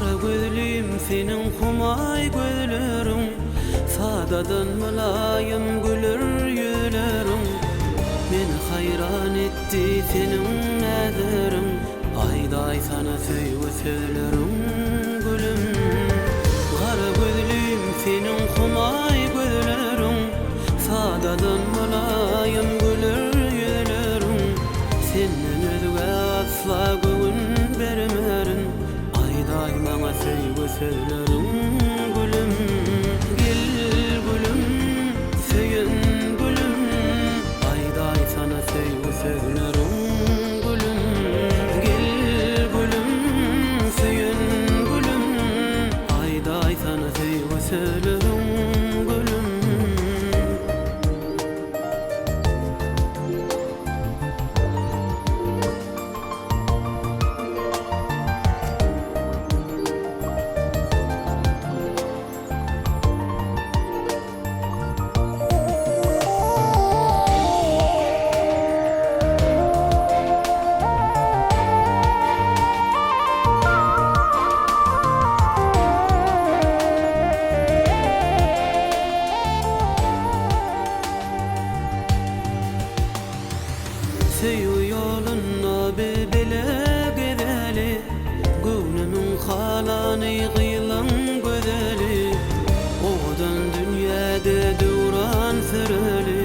Gara gözlim seniň humaý gözleriň, Sadadan mylaýym güler ýüzleriň. Meni haýran etdi seniň näzleriň, Aýdaýsana söýgi sözleriň gülüm. Gara gözlim seniň humaý gözleriň, Sadadan mylaýym güler ýüzleriň. Senden özgä asla göwün bermerin, Aýdaý maňa söýgi sözleriň gülüm. Gel gülüm, söýen gülüm, Aýdaýsana söýgi sözleriň gülüm. Gel gülüm, söýen gülüm, Aýdaýsana söýgi sözleriň gülüm. Söýgi ýolunda biz bile gezeli, Göwnümiň halany gyzlaň gözeli, Owadan dünýäde döwran süreli,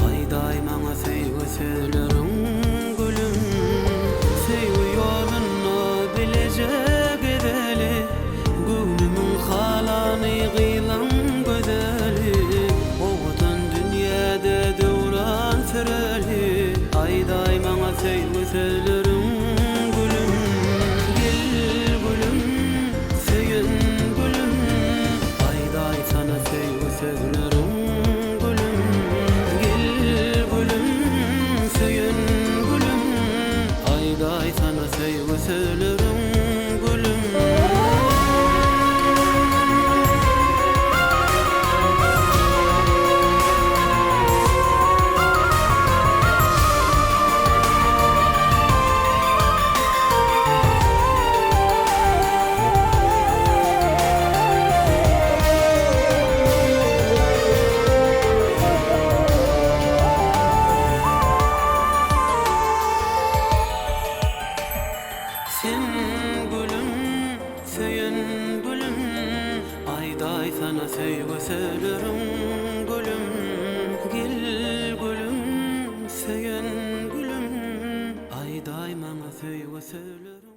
Aýdaý maňa söýgi sözleriň gülüm. Söýgi ýolunda bileje gezeli, Göwnümiň halany gyzlaň gözeli, Owadan dünýäde döwran süreli, Aýdaý maňa söýgi sözleriň gülüm. Gel gülüm, söýen gülüm, Aýdaýsana söýgi sözleriň gülüm. Gel gülüm, söýen gülüm, Aýdaýsana söýgi sözleriň gülüm. Sen gülüm, söýen gülüm, Aýdaýsana söýgi sözleriň gülüm. Gel gülüm, söýen gülüm, Aýdaý maňa söýgi sözleriň.